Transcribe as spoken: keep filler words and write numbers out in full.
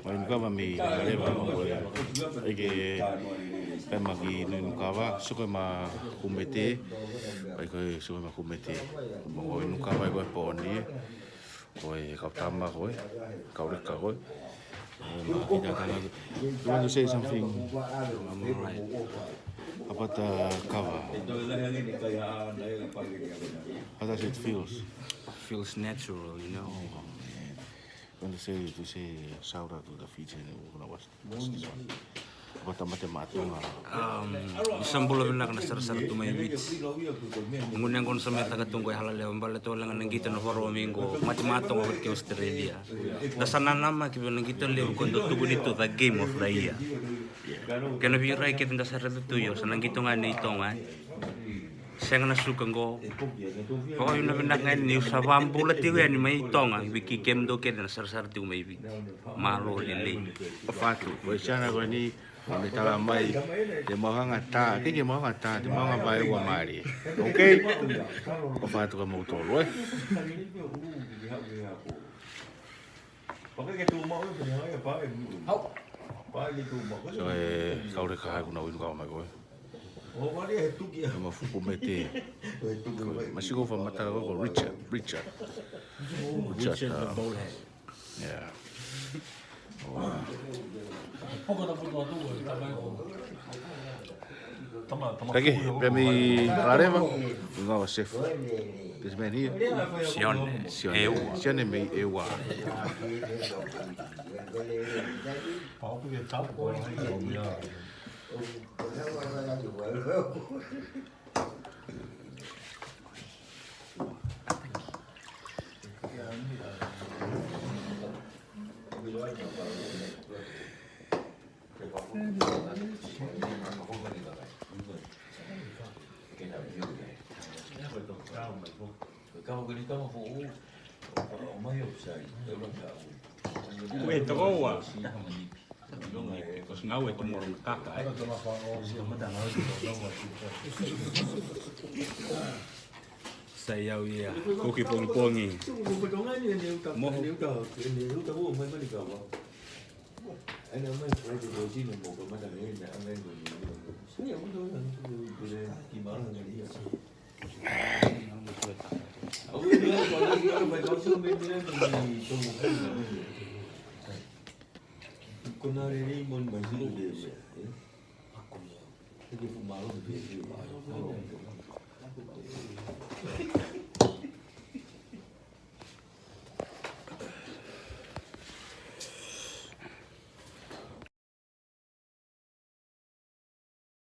Inu kava mei Haʻaleva, ko e ʻai ke pē ma ki Nuinukava, sio ko e ma kumete, ʻai ko e sio ko e ma kumete. Mo Inu kava ko e pōni, ko e kau tama ko e, kau leka ko e. Eh, ma kita tana. You want to say something? I'm all right. About the kava? How does it feels? Feels natural, you know. Oh, man. You want to say, to say shout out to the Fijian who was this one? About the mate maʻa Tonga. Um, ʻi Sambula vinaka na sarasara tu mai Viti. Ngune ngone sa me taka tungo e hala leo mbale to langa nangita na faro mingo. Mate maʻa Tonga hot ki Australia. Na sa nanama ki nangita leo ko ndo tuku ni to the game of the year. Ke na virai ke vinda sara tu yo sa nangita Tonga nei Tonga. Senga na suka ngo. Ko ina vinaka ni usa vambula tiu e ni mai Tonga, i viki kem do ke na sarasara tiu mai vi. Mālō lelei. ʻOfa atu, ko e siana ko ni, ʻo ne tala mai, te mau hanga tā, ke ke mau hanga tā, te mau hanga vai ua mali. Okay? ʻOfa atu ka mau tolu, eh? So, e, kau leka ai kuna Inu kava mai ko e. Ko e ma fuku mete. Ko e ma siko fa mata ko ko Richard, Richard. Richard, Richard the uh, Bowler. Yeah. Wow. Poko na puto atu ko e tama e ko. Tama, tama. Kake, pea mei Haʻaleva, ngā wa chef. This man here. Sione. Sione. ʻEua. Sione mei ʻEua. Pau ke tau ko e. Ue, toko ua. Ko singau e tomoro kaka, eh. Sai au ia. Kuki pongipongi. Moho.